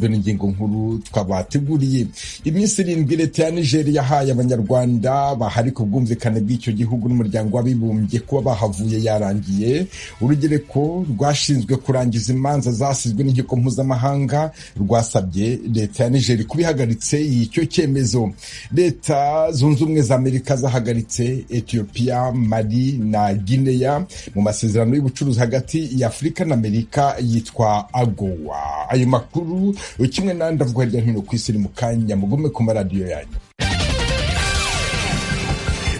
Dore ingingo nkuru twabateguriye. Iminsi 7 leta ya Nigeria yahaye abanyarwanda bahari ku bwumvikane bw'icyo gihugu n'umuryango w'abibumbye kuba bahavuye yarangiye. Urugereko rwashinzwe kurangiza imanza zasizwe n'inkiko mpuzamahanga rwasabye leta ya Nigeria kubihagaritse icyo cyemezo. Leta zunze ubumwe za Amerika zahagaritse Ethiopia, Mali na Guinea mu masezerano y'ubucuruzi hagati ya Afurika na Amerika yitwa AGOA. Ayo makuru kimwe n'andi avugwa hirya no hino ku isi mu kanya, mugume ku maradiyo yanyu.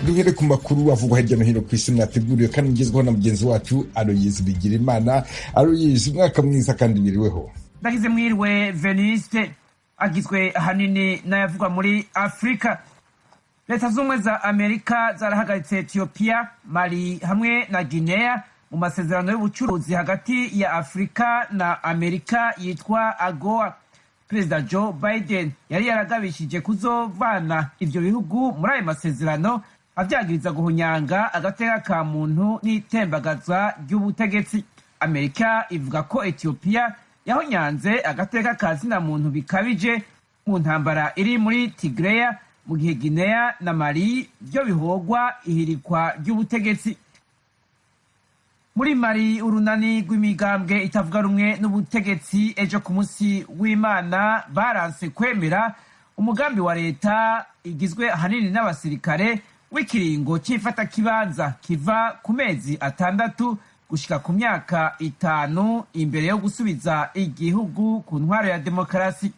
Duhere ku makuru avugwa hirya no hino ku isi mwateguriwe kandi mugezweho na mugenzi wacu Aloyizi Bigirimana. Aloyizi, umwaka mwiza kandi biriweho. Ndagize mwiriwe Veniste. Agizwe ahanini n'ayavugwa muri Afurika. Leta z'ubumwe za Amerika zarahagaritse Ethiopia, Mali hamwe na Guinea mu masezerano y'ubucuruzi hagati ya Afurika na Amerika yitwa AGOA. Perezida Joe Biden yari yaragabishije kuzovana ivyo bihugu muri ayo masezerano, avyagiriza guhunyanga agateka ka muntu n'itembagaza ry'ubutegetsi. Amerika ivuga ko Ethiopia yahonyanze agateka ka zina muntu bikabije mu ntambara iri muri Tigreya, mu gihe Guinea na Mali byo bihogwa ihirikwa ry'ubutegetsi. Muri Mali, urunani rw'imigambwe itavuga rumwe n'ubutegetsi ejo ku munsi w'Imana baranse kwemera umugambi wa leta igizwe ahanini n'abasirikare w'ikiringo cy'ifatakibanza kiva ku mezi 6 gushika ku myaka 5 imbere yo gusubiza igihugu ku ntwaro ya demokarasi.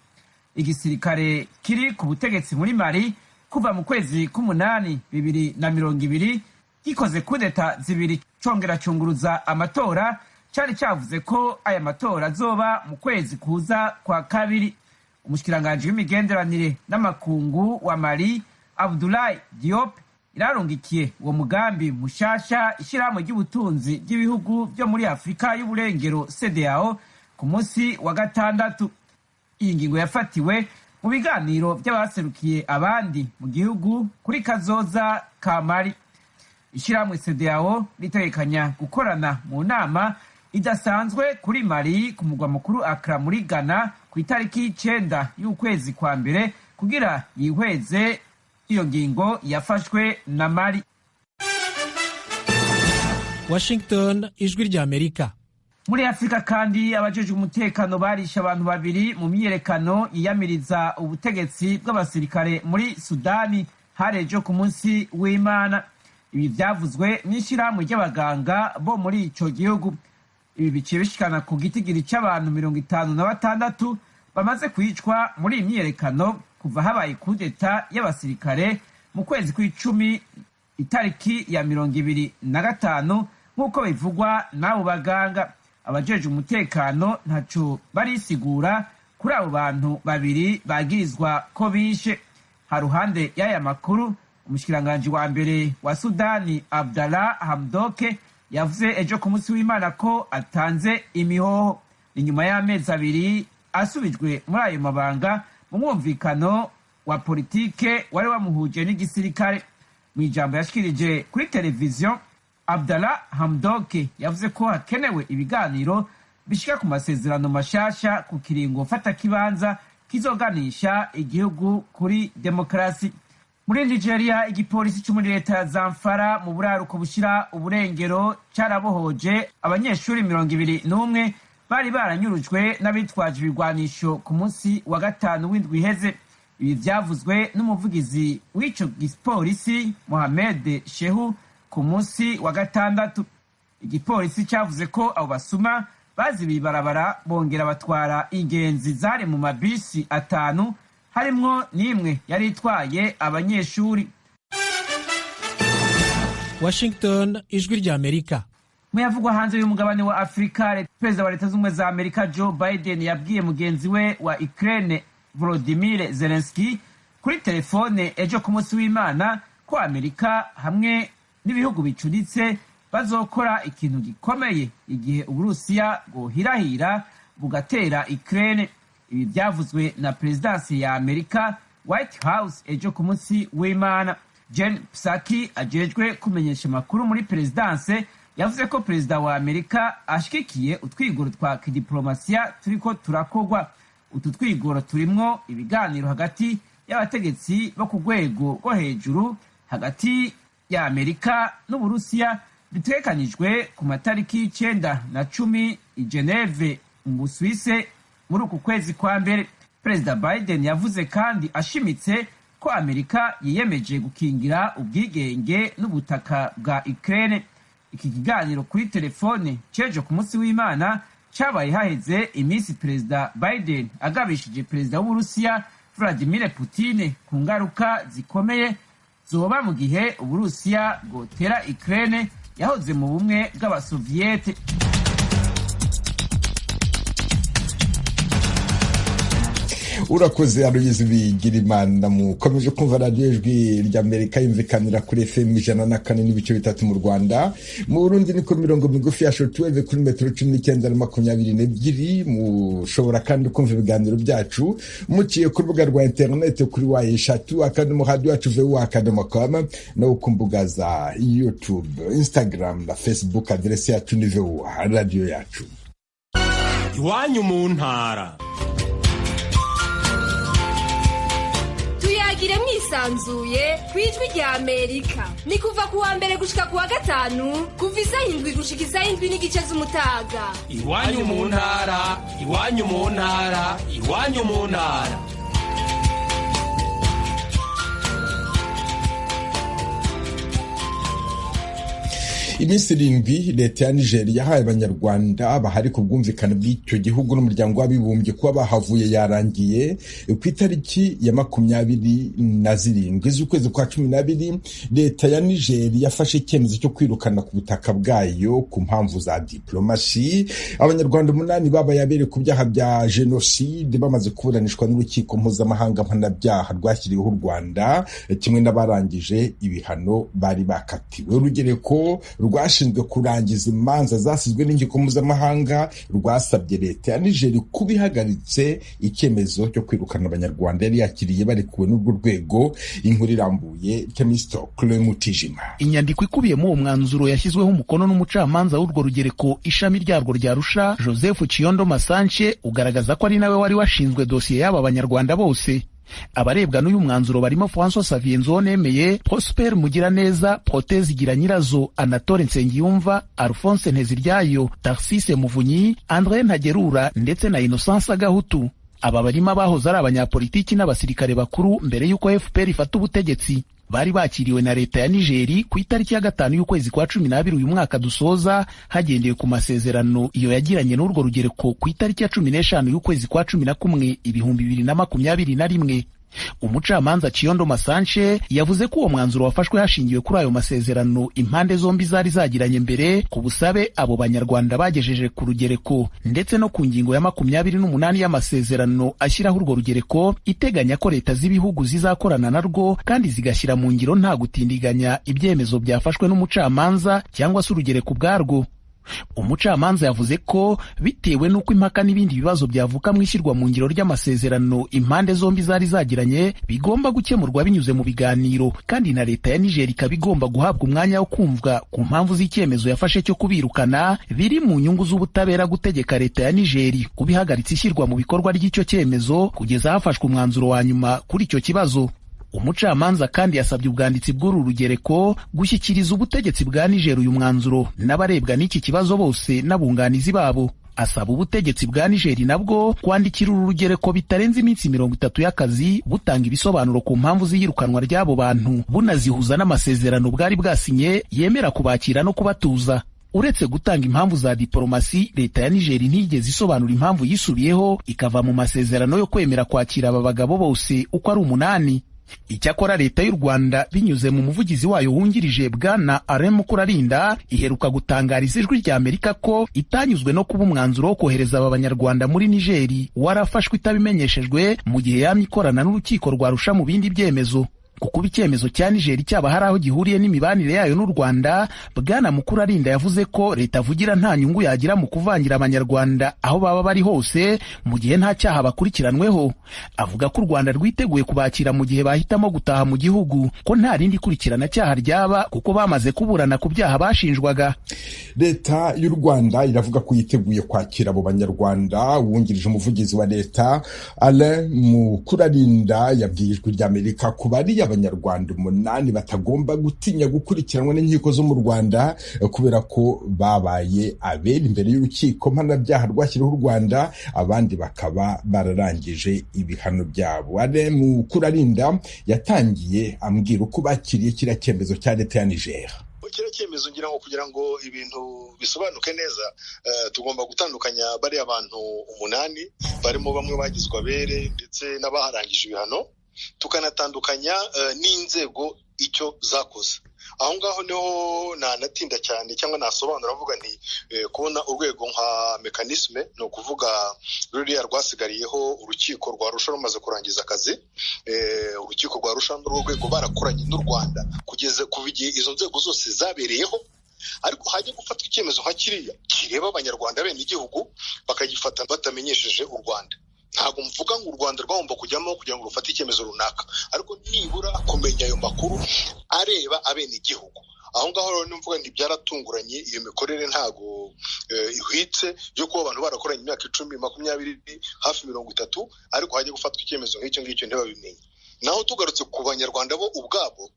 Igisirikare kiri ku butegetsi muri Mali kuva mu kwezi k'umunani 2020 gikoze kudeta zibiri congera cunguruza amatora. Cari cavuze ko aya matora azoba mu kwezi kuza kwa kabiri. Umushikiranganji w'imigenderanire n'amakungu wa Mali, Abdoulaye Diop, irarungikiye uwo mugambi mushasha ishirahamwe ry'ubutunzi ry'ibihugu byo muri Afurika y'uburengero CEDEAO ku munsi wa gatandatu. Iyi ngingo yafatiwe mu biganiro by'abaserukiye abandi mu gihugu kuri kazoza ka Mali. Ishirahamwe CEDEAO ritegekanya gukorana mu nama idasanzwe kuri Mali ku mugwa mukuru Accra muri Ghana ku itariki 9 y'ukwezi kwa mbere kugira yihweze iyo ngingo yafashwe na Mali. Washington, ijwi rya Amerika. Muri Afrika kandi, abajejwe umutekano barishe abantu babiri mu myiyerekano yiyamiriza ubutegetsi bw'abasirikare muri Sudani hari ejo ku munsi w'Imana. Ibi vyavuzwe n'ishirahamwe ry'abaganga bo muri ico gihugu. Ibi biciye bishikana ku gitigiri c'abantu 56 bamaze kwicwa muri iyi myiyerekano kuva habaye kudeta y'abasirikare mu kwezi kw'icumi itariki ya 25, nk'uko bivugwa n'abo baganga. Abajejwe umutekano ntaco barisigura kuri abo bantu babiri bagirizwa ko bishe. Haruhande y'aya makuru, umushikiranganji wa mbere wa Sudani Abdallah Hamdoke yavuze ejo ku munsi w'Imana ko atanze imihoho. Inyuma y'amezi 2 asubijwe muri ayo mabanga mu mwumvikano wa politike wari wamuhuje n'igisirikare. Mu ijambo yashikirije kuri televiziyo, Abdallah Hamdoke yavuze ko hakenewe ibiganiro bishika ku masezerano mashasha ku kiringo mfatakibanza kizoganisha igihugu kuri demokarasi. Muri Nigeria, igipolisi cyo muri leta ya Zamfara mu buraruko bushira uburengero carabohoje abanyeshuri 21 bari baranyurujwe n'abitwaje ibigwanisho ku munsi wa gatanu w'indwi iheze. Ibi vyavuzwe n'umuvugizi w'ico gipolisi Mohamed Shehu ku munsi wa gatandatu. Igipolisi cavuze ko abo basuma bazibiye ibarabara bongera batwara ingenzi zari mu mabisi 5, harimwo n'imwe yari itwaye abanyeshuri. Washington, ijwi rya Amerika. Muyavugwa hanze y'umugabane wa Afurika, perezida wa Leta z'Ubumwe za Amerika Joe Biden yabwiye mugenzi we wa Ukraine Volodymyr Zelensky kuri telefone ejo ku munsi w'Imana ko Amerika hamwe n'ibihugu bicuritse bazokora ikintu gikomeye igihe Uburusiya bwohirahira bugatera Ukraine. Ibi byavuzwe na perezidansi ya Amerika, White House, ejo ku munsi w'Imana. Jen Psaki ajejwe kumenyesha amakuru muri perezidanse yavuze ko perezida wa Amerika ashigikiye utwigoro twa kidiplomasiya turiko turakogwa. Utu twigoro turimwo ibiganiro hagati y'abategetsi bo ku rwego rwo hejuru hagati ya Amerika n'Uburusiya bitegekanijwe ku matariki 9 na 10 i Geneve mu Busuwise muri uku kwezi kwa mbere. Perezida Biden yavuze kandi ashimitse ko Amerika yiyemeje gukingira ubwigenge n'ubutaka bwa Ukraine. Iki kiganiro kuri telefone cejo ku munsi w'Imana cabaye haheze iminsi Perezida Biden agabishije Perezida w'Uburusiya Vladimir Putin ku ngaruka zikomeye zoba mu gihe Uburusiya bwotera Ukraine yahoze mu bumwe bw'Abasoviyete. Urakoze Aloyizi Bigirimana. Mukomeje kumva radiyo Ijwi ry'Amerika yumvikanira kuri FM 104.3 mu Rwanda. Mu Burundi ni ku mirongo migufi ya shortwave kuri metero 19 na 22. Mushobora kandi kumva ibiganiro byacu muciye ku rubuga rwa interineti kuri w3.radioyacu.voa.com no ku mbuga za YouTube, Instagram na Facebook. Aderesi yacu ni VOA radiyo yacu. Iwanyu mu ntara tuyagire mwisanzuye ku Ijwi rya Amerika. Ni kuva ku wa mbere gushika ku wa gatanu, kuva isaha 7 gushika isaha 7:30 z'umutaga. Iwanyu mu ntara, iwanyu mu ntara, iwanyu mu ntara. Iminsi 7 leta ya Niger yahaye abanyarwanda bahari ku bwumvikane bw'icyo gihugu n'umuryango w'abibumbye kuba bahavuye yarangiye. Ku itariki ya 27 z'ukwezi kwa 12, leta ya Niger yafashe icyemezo cyo kwirukana ku butaka bwayo ku mpamvu za diplomasi abanyarwanda 8 babaye abere ku byaha bya jenoside bamaze kuburanishwa n'urukiko mpuzamahanga mpanabyaha rwashyiriweho u Rwanda, kimwe n'abarangije ibihano bari bakatiwe. Urugereko rwashinzwe kurangiza imanza zasizwe n'inkiko mpuzamahanga rwasabye leta ya Niger kuba ihagaritse icyemezo cyo kwirukana abanyarwanda yari yakiriye barekuwe n'urwo rwego. Inkuru irambuye Temistocle Mutijima. Inyandiko ikubiyemo uwo mwanzuro yashyizweho umukono n'umucamanza w'urwo rugereko ishami ryarwo rya Arusha, Joseph Chiyondo Masanche, ugaragaza ko ari nawe wari washinzwe dosiye y'aba banyarwanda bose. Abarebwa n'uyu mwanzuro barimo François Xavier Nzonemeye, Prosper Mugiraneza, Proteze Giranyirazo, Anatole Nsengiyumva, Alphonse Nteziryayo, Tarsise Muvunyi, André Ntagerura ndetse na Innocence Agahutu. Aba barimo abahoze ari abanyapolitiki n'abasirikare bakuru mbere y'uko FPR ifata ubutegetsi. Bari bakiriwe na leta ya Nigeri ku itariki ya 5 y'ukwezi kwa 12 uyu mwaka dusoza, hagendewe ku masezerano iyo yagiranye n'urwo rugereko ku itariki ya 15 y'ukwezi kwa 11 2021. Umucamanza Chiyondo Masanche yavuze ko uwo mwanzuro wafashwe hashingiwe kuri ayo masezerano impande zombi zari zagiranye mbere ku busabe abo banyarwanda bagejeje ku rugereko, ndetse no ku ngingo ya 28 y'amasezerano ashyiraho urwo rugereko iteganya ko leta z'ibihugu zizakorana narwo kandi zigashyira mu ngiro nta gutindiganya ibyemezo byafashwe n'umucamanza cyangwa se urugereko ubwarwo. Umucamanza yavuze ko bitewe n'uko impaka n'ibindi bibazo byavuka mu ishyirwa mu ngiro ry'amasezerano impande zombi zari zagiranye bigomba gukemurwa binyuze mu biganiro, kandi na leta ya Niger ikaba igomba guhabwa umwanya wo kumvwa ku mpamvu z'icyemezo yafashe cyo kubirukana, biri mu nyungu z'ubutabera gutegeka leta ya Niger kuba ihagaritse ishyirwa mu bikorwa ry'icyo cyemezo kugeza hafashwe umwanzuro wa nyuma kuri icyo kibazo. Umucamanza kandi yasabye ubwanditsi bw'uru rugereko gushyikiriza ubutegetsi bwa Niger uyu mwanzuro n'abarebwa n'iki kibazo bose n'abunganizi babo. Asaba ubutegetsi bwa Niger nabwo kwandikira uru rugereko bitarenze iminsi 30 y'akazi butanga ibisobanuro ku mpamvu z'iyirukanwa ry'abo bantu, bunazihuza n'amasezerano bwari bwasinye yemera kubakira no kubatuza. Uretse gutanga impamvu za diplomasi, leta ya Niger ntiyigeze isobanura impamvu yisubiyeho ikava mu masezerano yo kwemera kwakira aba bagabo bose uko ari 8. Icyakora leta y'u Rwanda binyuze mu muvugizi wayo wungirije Bwana Alain Mukurarinda iheruka gutangariza Ijwi rya Amerika ko itanyuzwe no kuba umwanzuro wo kohereza aba banyarwanda muri Nigeri warafashwe itabimenyeshejwe, mu gihe yamye ikorana n'urukiko rwa Arusha mu bindi byemezo. Kuko icyemezo cya Niger cyaba hari aho gihuriye n'imibanire yayo n'u Rwanda, Bwana Mukurarinda yavuze ko leta avugira nta nyungu yagira mu kuvangira Abanyarwanda aho baba bari hose mu gihe nta cyaha bakurikiranweho. Avuga ko u Rwanda rwiteguye kubakira mu gihe bahitamo gutaha mu gihugu, ko nta rindi kurikirana cyaha ryaba kuko bamaze kuburana ku byaha bashinjwaga. Leta y'u Rwanda iravuga ko yiteguye kwakira abo Banyarwanda. Uwungirije umuvugizi wa leta Alain Mukurarinda yabwiye Ijwi ry'Amerika ko bari Abanyarwanda 8 batagomba gutinya gukurikiranwa n'inkiko zo mu Rwanda kubera ko babaye abere imbere y'urukiko mpanabyaha rwashyiriweho u Rwanda, abandi bakaba bararangije ibihano byabo. Alain Mukurarinda yatangiye ambwira uko bakiriye kiriya cyemezo cya leta ya Niger. Kiriya cyemezo ngira ngo kugira ngo ibintu bisobanuke neza, tugomba gutandukanya bariya bantu 8 barimo bamwe bagizwe abere ndetse n'abaharangije ibihano, tukanatandukanya n'inzego icyo zakoze. Aho ngaho niho nanatinda cyane cyangwa nasobanura avuga nti kubona urwego nka mekanisme, ni ukuvuga ruriya rwasigariyeho urukiko rwa Arusha rumaze kurangiza akazi. Urukiko rwa Arusha n'urwo rwego barakoranye n'u Rwanda kugeza kuva igihe izo nzego zose zabereyeho, ariko hajya gufatwa icyemezo nka kiriya kireba Abanyarwanda bene igihugu bakagifata batamenyesheje u Rwanda. Ntabwo mvuga ngo u Rwanda rwagomba kujyamo kugira ngo rufate icyemezo runaka, ariko nibura kumenya ayo makuru areba abenegihugu. Aho ngaho rero nimvuga nti byaratunguranye, iyo mikorere ntago ihwitse yo kuba abantu barakoranye imyaka 10, 20, hafi 30, ariko hajya gufatwa icyemezo nk'icyo ngicyo ntibabimenye. Naho tugarutse ku Banyarwanda bo ubwabo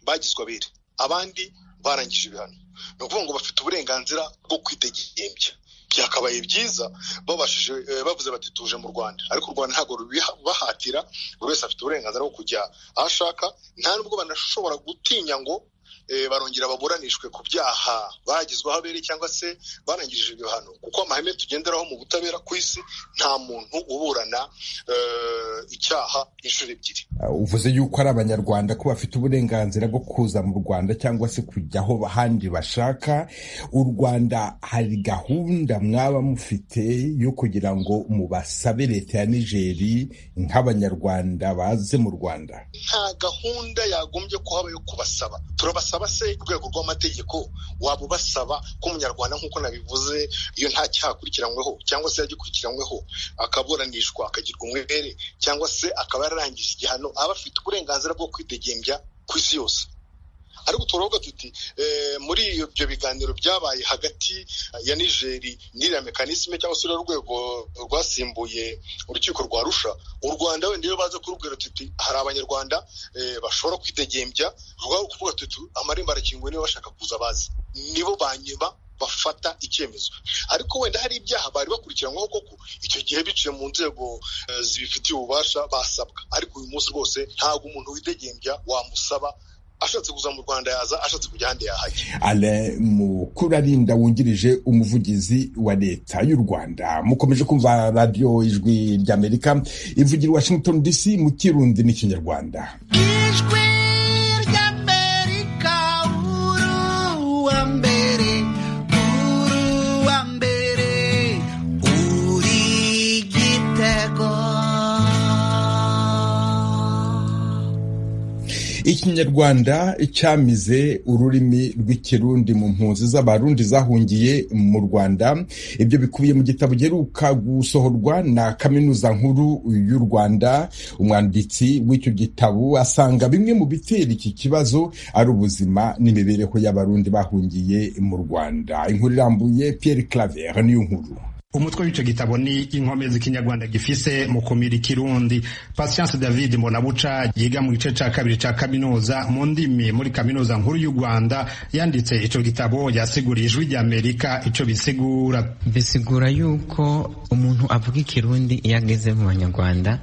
bagizwe abere, abandi barangije ibihano, ni ukuvuga ngo bafite uburenganzira bwo kwitegembya. Byakabaye byiza babashije bavuze bati tuje mu Rwanda, ariko u Rwanda ntabwo rubibahatira, buri wese afite uburenganzira bwo kujya aho ashaka, nta nubwo banashobora gutinya ngo barongera baburanishwe ku byaha bagizweho abere cyangwa se barangirije ibihano, kuko amahame tugenderaho mu butabera ku isi nta muntu uburana icyaha inshuro ebyiri. Uvuze yuko ari Abanyarwanda ko bafite uburenganzira bwo kuza mu Rwanda cyangwa se kujya aho ahandi bashaka. U Rwanda hari gahunda mwaba mufite yo kugira ngo mubasabe leta ya Nigeri nk'Abanyarwanda baze mu Rwanda? Nta gahunda yagombye kuhaba yo kubasaba. Turabasaba se urwego rw'amategeko waba ubasaba ko Umunyarwanda nk'uko nabivuze iyo nta cyaha akurikiranyweho cyangwa se yagikurikiranyweho akaburanishwa akagirwa umwere cyangwa se akaba yararangije igihano, aba afite uburenganzira bwo kwidegembya ku isi yose. Ariko turavuga tuti muri ibyo biganiro byabaye hagati ya Nigeri n'iriya mekanisme cyangwa se urwego rwasimbuye urukiko rwa Arusha, u Rwanda wenda iyo baza kurubwira tuti hari Abanyarwanda bashobora kwidegembya, rwari kuvuga tuti amarembo arakinguye niba bashaka kuza bazi, nibo banyuma bafata icyemezo. Ariko wenda hari ibyaha bari bakurikiranyweho koko, icyo gihe biciye mu nzego zibifitiye ububasha basabwa. Ariko uyu munsi rwose ntabwo umuntu widegembya wamusaba, ashatse kuza mu Rwanda yaza, ashatse kujya ahandi yahajya. Alain Mukurarinda wungirije umuvugizi wa leta y'u Rwanda. Mukomeje kumva radio Ijwi ry'Amerika ivugira Washington DC mu Kirundi n'Ikinyarwanda. Ijwi ry'Amerika, uruwa mbere, uruwa mbere, uri igitego. Ikinyarwanda cyamize ururimi rw'Ikirundi mu mpunzi z'Abarundi zahungiye mu Rwanda. Ibyo bikubiye mu gitabo giheruka gusohorwa na Kaminuza Nkuru y'u Rwanda. Umwanditsi w'icyo gitabo asanga bimwe mu bitera iki kibazo ari ubuzima n'imibereho y'Abarundi bahungiye mu Rwanda. Inkuru irambuye Pierre Claver niyo nkuru. Umutwe w'ico gitabo ni inkomezi Ikinyarwanda gifise mu kumira Ikirundi. Patience David Mbonabuca yiga mu gice ca kabiri ca kaminuza mu ndimi muri Kaminuza Nkuru y'u Rwanda yanditse ico gitabo, yasiguriye Ijwi ry'Amerika ico bisigura. Bisigura yuko umuntu avuga Ikirundi iyo ageze mu Banyarwanda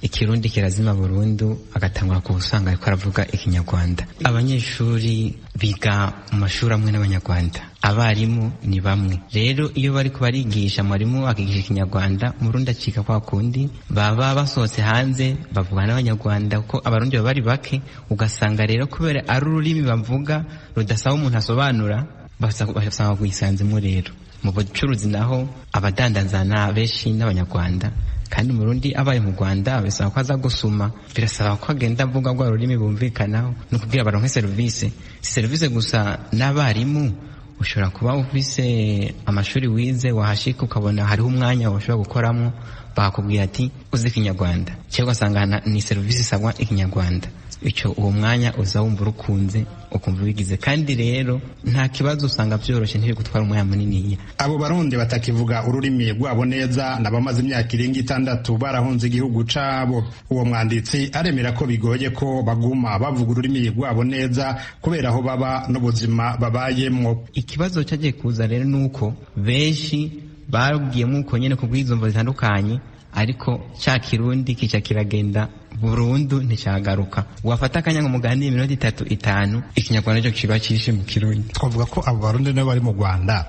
Ikirundi kirazima burundu, agatangura ku usanga ariko aravuga Ikinyarwanda. Abanyeshuri biga mu mashuri amwe n'Abanyarwanda, abarimu ni bamwe. Rero iyo bari kubarigisha, mwarimu akigisha Ikinyarwanda, Umurundi acika kwa kundi. Baba basohotse hanze bavuga n'Abanyarwanda kuko Abarundi baba bari bake, ugasanga rero kubera ari ururimi bavuga rudasaba umuntu asobanura, basanga kuyisanzemo. Rero mu bucuruzi naho abadandaza na benshi n'Abanyarwanda, Kandi umurundi abaye mu Rwanda bisaba ko aza gusuma, birasaba ko agenda avuga rwa rurimi bumvikanaho, no kugira baronke serivisi. Si serivisi gusa, n'abarimu. Ushobora kuba ufise amashuri wize, wahashika ukabona hariho umwanya washobora gukoramo, bakakubwira ati uzi ikinyarwanda, cyangwa ugasanga ni serivisi isabwa ikinyarwanda. Icyo uwo mwanya uza wumva urukunze, ukumva ubigize, kandi rero nta kibazo, usanga byoroshye, ntibigutwara umwanya munini. Abo barundi batakivuga ururimi rwabo neza nabamaze imyaka irenga 6 barahunze igihugu cabo. Uwo mwanditsi aremera ko bigoye ko baguma bavuga ururimi rwabo neza kubera aho baba n'ubuzima babayemwo. Ikibazo cyagiye kuza rero nuko benshi bagiyemo uko nyene ku bw'izumvo zitandukanye, ariko cya kirundi kica kiragenda burundu, nticyagaruka. Wafata akanya ngo muganire iminota 3, 5, ikinyarwanda cyo kiba cyishe mu kirundi. Twavuga ko abo barundi nabo bari mu Rwanda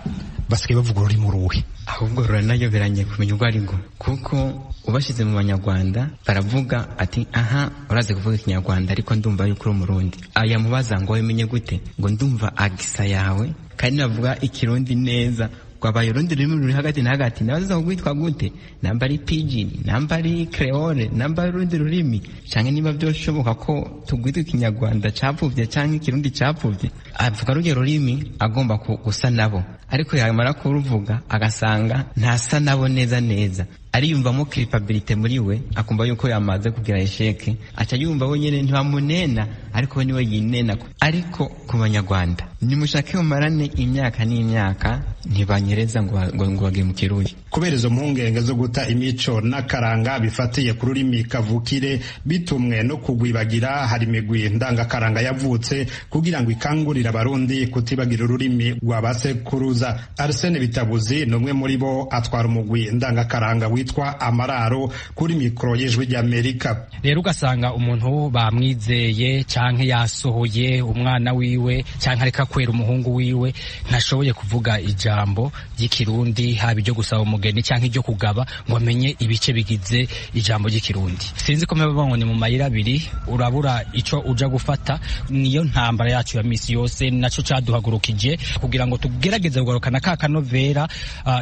basigaye bavuga ururimi uruhe? Ahubwo ruranayoberanye kumenya urwo ari rwo, kuko ubashyize mu banyarwanda baravuga ati aha urazi kuvuga ikinyarwanda, ariko ndumva yuko uri umurundi. Yamubaza ngo wimenye gute? Ngo ndumva agisa yawe, kandi navuga ikirundi neza. Rwabaye urundi rurimi ruri hagati na hagati, nabaza kugwitwa gute? Namba ari pidgin, namba ari creole, namba ari urundi rurimi, canke niba byoshoboka ko tugwitwa ikinyarwanda capfuvye canke ikirundi capfuvye. Avuga ruryo rurimi agomba gusa nabo, ariko yamara kuruvuga agasanga ntasa nabo neza neza. Ariyumvamo culpabilité muri we, akumva yuko yamaze kugira esheke, aca yumva wenyene ntibamunena, ariko we niwe yinena. Ariko ku banyarwanda, nimushake mumarane imyaka n'imyaka, ntibanyereza ngo bagiye mu kirundi. Kubera izo mpungenge zo guta imico n'akaranga bifatiye ku rurimi kavukire bitumwe no kugwibagira, hari imigwi ndangakaranga yavutse kugira ngo ikangurire abarundi kutibagira ururimi rwa basekuruza. Arsene Bitabuzi ni umwe muri bo, atwara umugwi ndangakaranga witwa Amararo, kuri mikoro y'Ijwi ry'Amerika. Rero ugasanga umuntu bamwizeye canke yasohoye umwana wiwe canke areka kwera umuhungu wiwe, ntashoboye kuvuga ijambo ry'ikirundi, haba iryo gusaba umugeni canke iryo kugaba, ngo amenye ibice bigize ijambo ry'ikirundi. Sinzi ko mpeba ngo ni mu mayira abiri, urabura ico uja gufata. Niyo ntambara yacu ya misi yose, naco caduhagurukije kugira ngo tugerageze kugarukana ka kanovera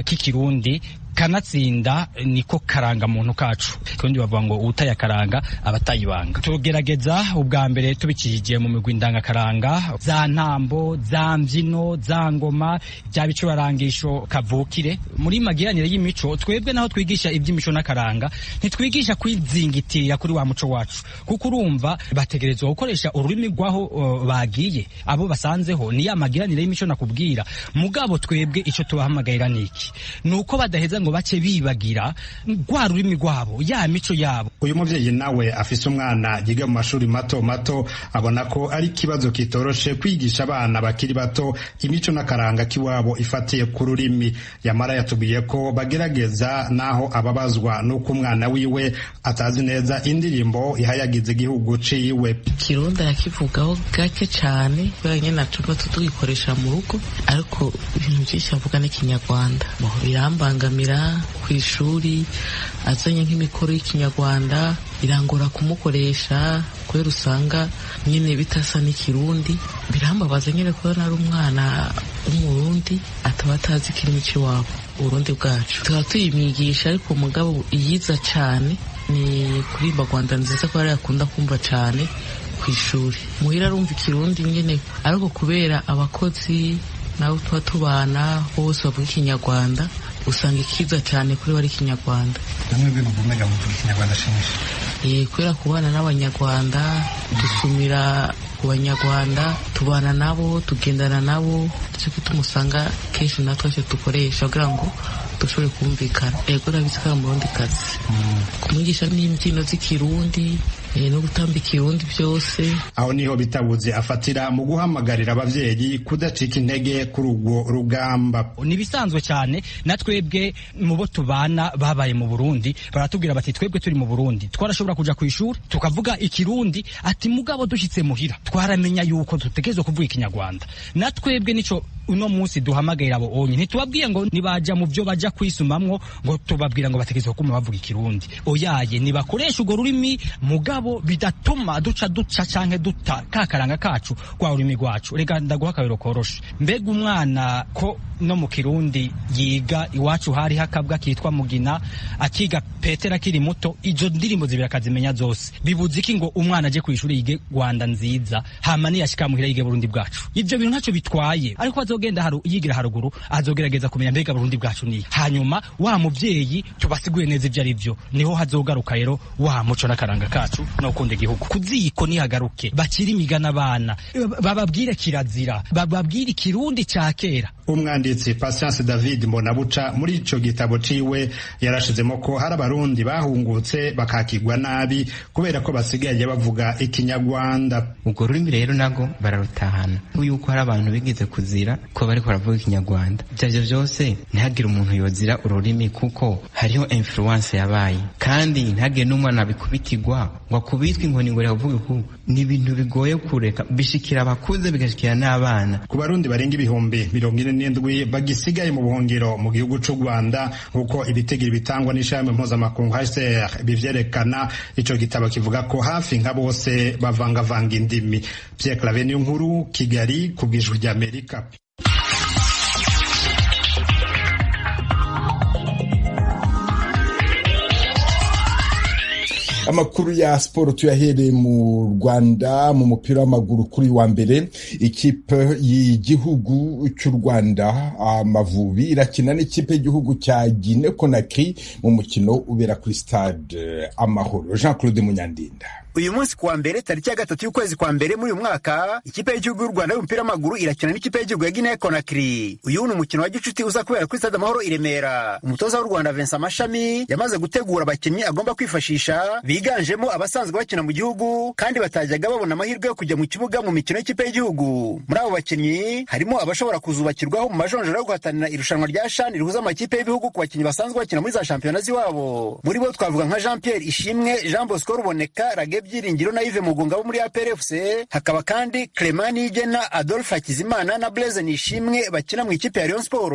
k'ikirundi, kanatsinda niko karanga muntu kacu. Kirundi bavuga ngo utayakaranga abatayibanga. Tugerageza ubwa mbere tubikijije mu migwi ndangakaranga, za ntambo, za mbyino, za ngoma, bya bicurangisho kavukire. Muri magiranire y'imico, twebwe naho twigisha iby'imico n'akaranga, ntitwigisha kwizingitirira kuri wa muco wacu, kuko urumva bategerezwa gukoresha ururimi rwaho bagiye, abo basanzeho. Ni ya magiranire y'imico nakubwira. Mugabo twebwe ico tubahamagarira niki? Nuko badaheza ngo bace bibagira rwa rurimi rwabo, ya mico yabo. Uyu muvyeyi nawe afise umwana yiga mu mashuri mato mato, abona ko ari ikibazo kitoroshe kwigisha abana bakiri bato imico n'akaranga k'iwabo ifatiye ku rurimi. Yamara yatubwiye ko bagerageza, naho ababazwa n'uko umwana wiwe atazi neza indirimbo ihayagiza igihugu ciwe. Ikirundi arakivugaho gake cane, kubera nyene tuba tugikoresha mu rugo, ariko ibintu vyinshi avuga n'ikinyarwanda birambangamira. Ku ishuri azanye nk'imikoro y'ikinyarwanda irangora kumukoresha, kubera usanga nyine bitasa n'ikirundi. Birambabaza nyine kubona ari umwana w'umurundi ataba atazi ikirimi cy'iwabo, uburundi bwacu. Tuba tuyimwigisha, ariko mugabo iyiza cyane ni kuririmba Rwanda nziza, kubera yakunda kumva cyane ku ishuri. Muhira arumva ikirundi nyine, ariko kubera abakozi nabo tuba tubana bose bavuga ikinyarwanda, usanga ikiza cyane kuri bari ikinyarwanda. Namwe mugumega muvuga ikinyarwanda shimisha. Kubera kubana n'abanyarwanda, dusumira ku banyarwanda, tubana nabo, tugendana nabo, nicyo gituma usanga kenshi natwe icyo dukoresha kugira ngo dushobore kumvikana. Yego, urabizi ko ari umurundi kazi, kumwigisha n'imbyino z'ikirundi no gutamba ikirundi byose. Aho niho Bitabuze afatira mu guhamagarira abavyeyi kudacika intege kuri urwo rugamba. Ni bisanzwe cyane, na twebwe mu bo tubana babaye mu Burundi baratubwira bati twebwe turi mu Burundi twarashobora kuja ku ishuri tukavuga ikirundi, ati mugabo dushitse muhira twaramenya yuko dutegerezwa kuvuga ikinyarwanda. Na twebwe nico Uno munsi duhamagarira abo onye, ntitubabwiye ngo nibaja mu byo baja kwisumamwo ngo tubabwira ngo bategerezwa kuma bavuga ikirundi. Oyaye, nibakoresha urwo rurimi, mugabo bidatuma duca canke duta kakaranga kacu kwa rurimi rwacu. Reka ndaguha akabero koroshe. Mbega umwana ko no mu kirundi yiga iwacu hari hakabwa kitwa Mugina, akiga Petera akiri muto, izo ndirimbo zibiri akazimenya zose, bibuze iki ngo umwana aje kw'ishuri yige Rwanda nziza, hama niyashika muhira yige Burundi bwacu? Ivyo bintu ntacyo bitwaye, ariko azogenda yigira haruguru azogerageza kumenya mbega Burundi bwacu ni. Hanyuma wa muvyeyi tubasiguye neza ivyo ari vyo, niho hazogaruka rero wa muco n'akaranga kacu no gukunda igihugu. Kuziko nihagaruke, bakiri imigana abana, bababwire kirazira, bababwire ikirundi ca kera. Umwanditsi Patience David Mbonabuca muri ico gitabo ciwe yarashizemo ko hari abarundi bahungutse bakakigwa nabi kubera ko basigaye bavuga ikinyarwanda. Urwo rurimi rero nago bararutahana yuko hari abantu bigeze kuzira ko bariko baravuga ikinyarwanda. Ivyo vyose ntihagire umuntu yozira ururimi, kuko hariho influence yabaye, kandi ntihagire n'umwana abikubitirwa ngo akubitwe inkoni ngo reka uku. Ni ibintu bigoye kureka, bishikira abakuze bigashikira n'abana. Ku barundi barenga 47,000 bagisigaye mu buhungiro mu gihugu c'u Rwanda, nkuko ibitigiri bitangwa n'ishami mpuzamakungu HCR bivyerekana, ico gitabo kivuga ko hafi nka bose bavangavanga indimi. Pierre Claver Niyonkuru, Kigali, ku bw'Ijwi ry'Amerika. Amakuru ya siporo tuyahereye mu Rwanda mu mupira w'amaguru. Kuri wa mbere ikipe y'igihugu cy'u Rwanda Amavubi irakina n'ikipe y'igihugu cya Guinea Conakry mu mukino ubera kuri stade Amahoro. Jean Claude Munyandinda. Uyu munsi kuwa mbere tariki ya 3 y'ukwezi kwa mbere muri uyu mwaka, ikipe y'igihugu y'u Rwanda y'umupira w'amaguru irakina n'ikipe y'igihugu ya Guinea Conakry. Uyu ni umukino wa gicuti uza kubera kuri stade Amahoro i Remera. Umutoza w'u Rwanda Vincent Mashami yamaze gutegura abakinnyi agomba kwifashisha, biganjemo abasanzwe bakina mu gihugu kandi batajyaga babona amahirwe yo kujya mu kibuga mu mikino y'ikipe y'igihugu. Muri abo bakinnyi harimo abashobora kuzubakirwaho mu majonjora yo guhatanira irushanwa rya CHAN rihuza amakipe y'ibihugu ku bakinnyi basanzwe bakina muri za shampiyona z'iwabo. Muri bo twavuga nka Jean Pierre Ishimwe, Jean Bosco Ruboneka, Rage Byiringiro na Yves Mugunga bo muri APR FC. Hakaba kandi Clement Niyigena, Adolphe Hakizimana na Blaise Nishimwe bakina mu ikipe ya Rayon Sport.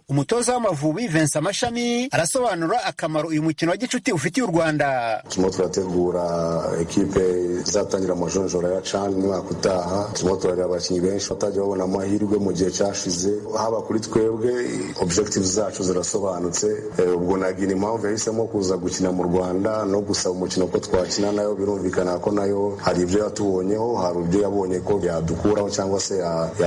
Umutoza w'Amavubi Vincent Mashami arasobanura akamaro uyu mukino wa gicuti ufitiye u Rwanda. Turimo turategura ekipe izatangira amajonjora ya CHAN umwaka utaha. Turimo turareba abakinnyi benshi batajya babona amahirwe mu gihe cyashize. Haba kuri twebwe objectives zacu zirasobanutse. Ubwo na Guinea impamvu yahisemo kuza gukina mu Rwanda no gusaba umukino ko twakina nayo, birumvikana ko nayo hari ibyo yatubonyeho, hari ibyo yabonye ko yadukuraho cyangwa se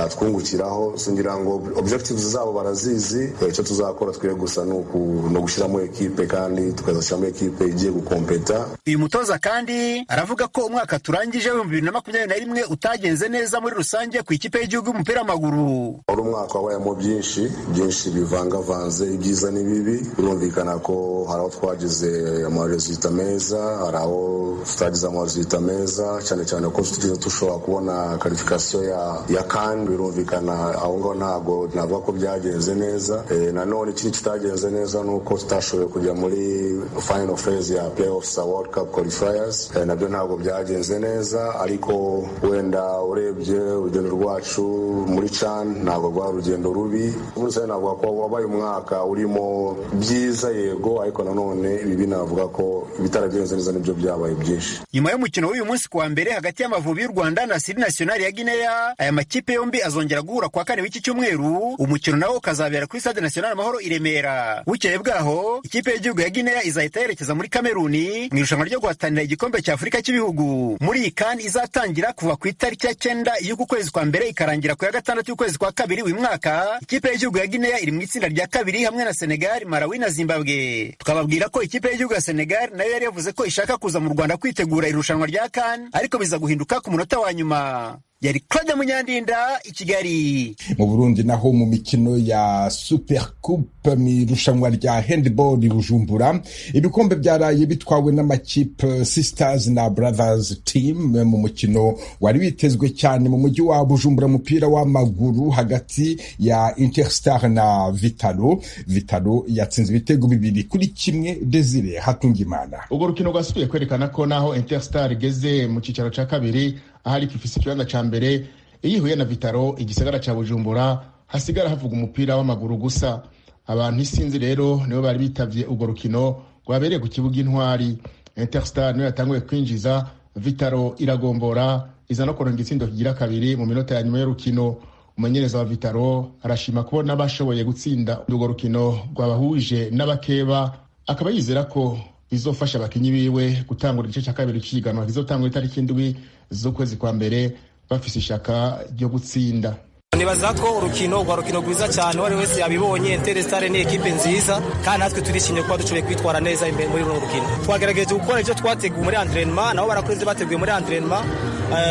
yatwungukiraho. Ngira ngo objectives zabo barazizi. Icyo tuzakora twe gusa ni ugushyiramo ekipe, kandi tukazashyiramo ekipe igiye gukompeta. Uyu mutoza kandi aravuga ko umwaka turangije 2021 utagenze neza muri rusange ku ikipe y'igihugu y'umupira w'amaguru. Wari umwaka wabayemo byinshi byinshi bivangavanze, ibyiza n'ibibi. Birumvikana ko hari aho twagize amaresulta meza, hari aho tutagize amaresulta meza, cyane cyane ko tutigeze dushobora kubona qualification ya CAN. Birumvikana aho ngaho ntabwo navuga ko byagenze neza. Nanone ikindi kitagenze neza ni uko tutashoboye kujya muri final phase ya playoffs World Cup qualifiers, nabyo ntabwo byagenze neza. Ariko wenda urebye urugendo rwacu muri CHAN ntabwo rwari urugendo rubi. Muri rusange navuga ko wabaye umwaka urimo byiza, yego, ariko nanone ibibi navuga ko ibitaragenze neza nibyo byabaye byinshi. Nyuma y'umukino w'uyu munsi kuwa mbere hagati y'Amavubi y'u Rwanda na Siri National ya Guinea, aya makipe yombi azongera guhura kuwa kane w'iki cyumweru. Umukino nawo ukazabera kuri Stade National Amahoro i Remera. Bukeye bwaho ikipe y'igihugu ya Guinea izahita yerekeza muri Kameruni mu irushanwa ryo guhatanira igikombe cya Afurika cy'ibihugu. Muri iyi CAN izatangira kuva ku itariki ya 9 y'uku kwezi kwa mbere ikarangira ku ya 6 y'ukwezi kwa kabiri uyu mwaka. Ikipe y'igihugu ya Guinea iri mu itsinda rya kabiri hamwe na Senegal, Malawi na Zimbabwe. Tukababwira ko ikipe y'igihugu ya Senegal nayo yari yavuze ko ishaka kuza mu Rwanda kwitegura irushanwa rya CAN, ariko biza guhinduka ku munota wa nyuma. Yari Claude Munyandinda i Kigali. Mu Burundi naho mu mikino ya Super Coupe mu irushanwa rya handball i Bujumbura, ibikombe byaraye bitwawe n'amakipe Sisters na Brothers Team mu mukino wari witezwe cyane mu mujyi wa Bujumbura, umupira w'amaguru hagati ya Interstar na Vitalo. Vitalo yatsinze ibitego 2-1. Desire Hatungimana. Urwo rukino rwasubiye kwerekana ko naho Interstar igeze mu cicaro ca kabiri ahari ifise ikibanza ca mbere, iyo ihuye na Vitaro igisagara ca Bujumbura hasigara havuga umupira w'amaguru gusa. Abantu isinzi rero nibo bari bitavye urwo rukino rwabereye ku kibuga Intwari. Interstar niyo yatanguye kwinjiza, Vitaro iragombora iza no kuronka igitsindo kigira kabiri mu minota ya nyuma y'urukino. Umumenyereza wa Vitaro arashima kubona bashoboye gutsinda urwo rukino rwabahuje n'abakeba, akaba yizera ko bizofasha abakinyi biwe gutangura igice cya kabiri c'ihiganwa kizotangura itariki 7 z'ukwezi kwa mbere bafise ishaka ryo gutsinda. Nibaza ko urukino rwa rukino rwiza cyane, uwo ari wese yabibonye. Interstar ni ekipe nziza kandi natwe turishimye kuba dushoboye kwitwara neza imbere muri runo rukino. Twagerageje gukora ivyo twateguye muri entraînement, nabo barakora ivyo bateguye muri entraînement,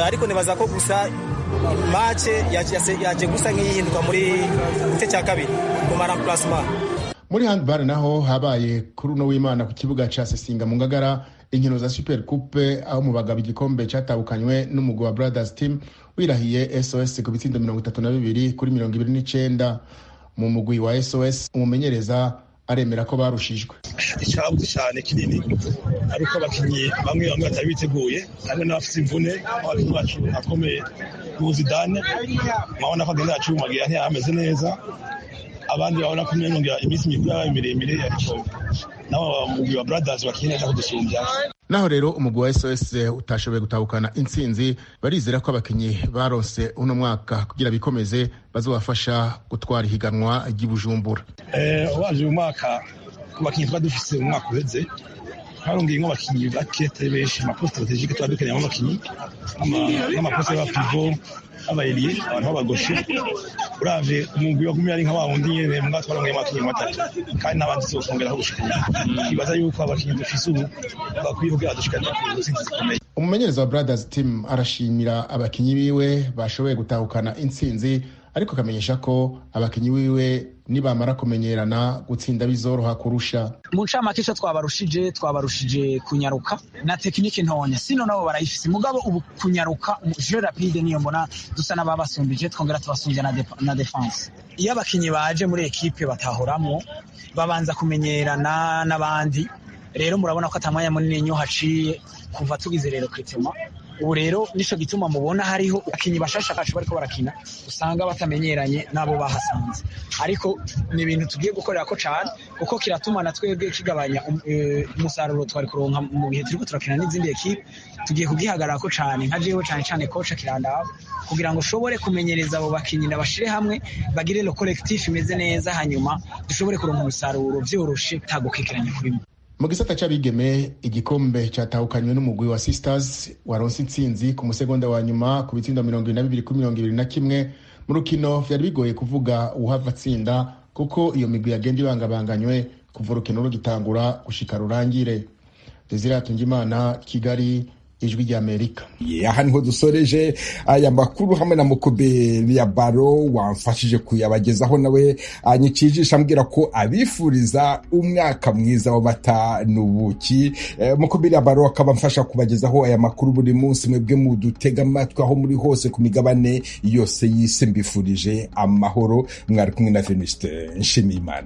ariko nibaza ko gusa match yaje gusa nk'iyihinduka muri gice cya kabiri ku ma remplacement. Muri handball naho habaye kuri uno w'Imana ku kibuga ca Sesinga mu Ngagara inkino za Super Coupe, aho mu bagabo igikombe catahukanywe n'umugwi wa Brothers Team wirahiye SOS ku bitsindo 32 kuri 29. Mu mugwi wa SOS umumenyereza aremera ko barushijwe. Icabuze cyane kinini ariko abakinyi bamwe bamwe batari biteguye, harimo n'abafite imvune. Abakinyi bacu akomeye Zidane mabona ko agenda acumagira ntiyameze neza, abandi babona ko umengo iminsi mikuru yabaye miremire, ariko nabo mugwi wa Brothers bakinyi neza kudusumbya. Naho rero umugwi wa SOS utashoboye gutahukana intsinzi, barizera ko abakinyi baronse uno mwaka kugira bikomeze bazobafasha gutwara ihiganwa ry'i Bujumbura. Ubaje uyu mwaka ku bakinyi twari dufise mu mwaka uheze, twarongeye nk'abakinyi bake atari benshi, ama postes stratégiques twari dukeneyemo abakinyi nk'ama postes y'aba pivot, aba ailier, abantu b'aba gauchers. Uravye umugwi wagumye ari nka wa wundi nyene, mbwa twarongeyemo abakinyi batatu kandi n'abandi tuzokongeraho gushika ubu. Twibaza yuko abakinyi dufise ubu bakwiye kugira dushikane ku ntsinzi zikomeye. Umumenyereza wa Brothers Team arashimira abakinyi biwe bashoboye gutahukana intsinzi, ariko akamenyesha ko abakinyi biwe nibamara kumenyerana gutsinda bizoroha kurusha. Mu ncamake ico twabarushije kunyaruka na technique ntonya, sino nabo barayifise, mugabo ubu kunyaruka jeu rapide niyo mbona dusa n'ababasumbije, twongera tubasumbya na défense. Iyo abakinyi baje muri ekipe batahoramwo babanza kumenyerana n'abandi, rero murabona ko atamwanya munini nyo haciye kuva tugize rero recrutement. Ubu rero nico gituma mubona hariho abakinyi bashasha bacu bariko barakina usanga batamenyeranye n'abo bahasanze, ariko ni ibintu tugiye gukorera ko cane kuko kiratuma na twebwe kigabanya umusaruro twari kuronka mu bihe turiko turakina n'izindi ekipe. Tugiye kugihagarara ko cane nka jewe cane cane coach kirandaba kugira ngo ushobore kumenyereza abo bakinyi nabashire hamwe bagire le collectif imeze neza, hanyuma dushobore kuronka umusaruro vyoroshe tagukekeranya kurimo. Mu gisata c'abigeme igikombe catahukanywe n'umugwi wa Sisters waronse intsinzi ku musegonda wa nyuma ku bitsindo 22 kuri 21. Mu rukino vyari bigoye kuvuga uwuhava atsinda kuko iyo migwi yagenda ibangabanganywe kuva urukino rugitangura gushika rurangire. Desire Hatungimana, Kigali, Ijwi ry'Amerika. Aha niho dusoreje aya makuru hamwe na Mukube ya Baro wamfashije kuyabagezaho, nawe anyicijisha ambwira ko abifuriza umwaka mwiza w'amata n'ubuki. Mukube ya Baro akaba amfasha kubagezaho aya makuru buri munsi. Mwebwe mudutega amatwi aho muri hose ku migabane yose y'isi, mbifurije amahoro. Mwari kumwe na Venuste Nshimiyimana.